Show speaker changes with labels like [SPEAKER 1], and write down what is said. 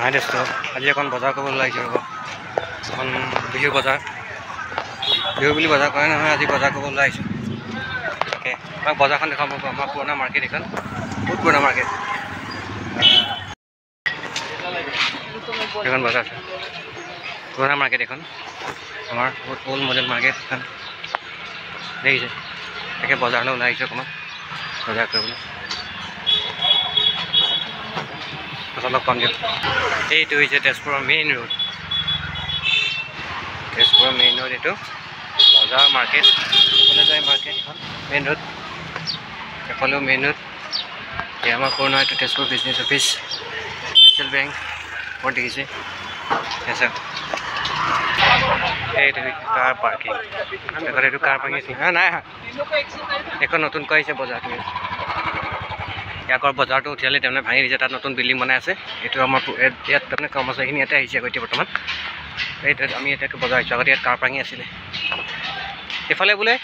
[SPEAKER 1] হাই দোস্ত, আজি এখন বজাৰ কৰিবলৈ ওলাইছোঁ। ৰ'ব, এখন বিহু বজাৰ, বিহু বুলি বজাৰ কৰে নহয়, আজি বজাৰ কৰিব ওলাই আহিছোঁ। তাকে আমাক বজাৰখন দেখাব। আমাৰ পুৰণা মাৰ্কেট এইখন, বহুত পুৰণা মাৰ্কেট এইখন। বজাৰ আছে পুৰণা মাৰ্কেট এইখন আমাৰ, বহুত অল্ড মডেল মাৰ্কেট এইখন, দেখিছে। তাকে বজাৰলৈ ওলাই আহিছোঁ অকণমান বজাৰ কৰিবলৈ, পাছত লগ পাম দিয়ক। এইটো হৈছে তেজপুৰৰ মেইন ৰোড, তেজপুৰৰ মেইন ৰোড এইটো বজাৰ মাৰ্কেট। এইফালে যায় মাৰ্কেট এখন, মেইন ৰোড, এফালেও মেইন ৰোড। এই আমাৰ পুৰণা এইটো Tezpur business office, national bank ওপৰত দেখিছে। এইটো কাৰ পাৰ্কিং, আগত এইটো কাৰ পাৰ্কিং আছিল। হা নাই, এখন নতুনকৈ আহিছে বজাৰটো। আগৰ বজাৰটো উঠিয়ালে তাৰমানে ভাঙি দিছে, তাত নতুন বিল্ডিং বনাই আছে। এইটো আমাৰ ইয়াত তাৰমানে কৰ্মচাৰীখিনি ইয়াতে আহিছে আকৌ এতিয়া বৰ্তমান। এইটো আমি এতিয়া বজাৰ আহিছোঁ, আগতে ইয়াত কাৰ পাৰ্কিং আছিলে। এইফালে বোলে